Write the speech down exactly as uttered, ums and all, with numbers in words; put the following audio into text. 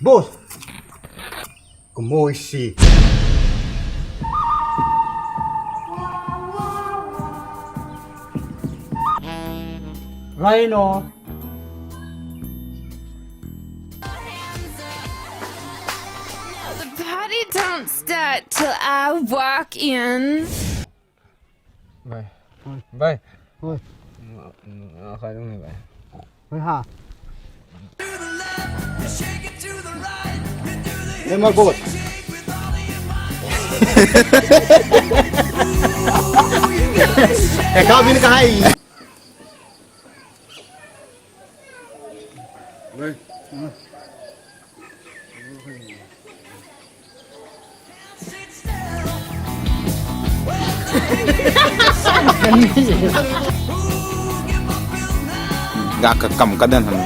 Boss! Kumoisi. Rhino. The party don't start till I walk in. Bhai. Bhai. Oi. Khai dung ni bhai. Oi ha. Hey, my boy. Hey, kau bin kahai. Ga ka kam ka den han.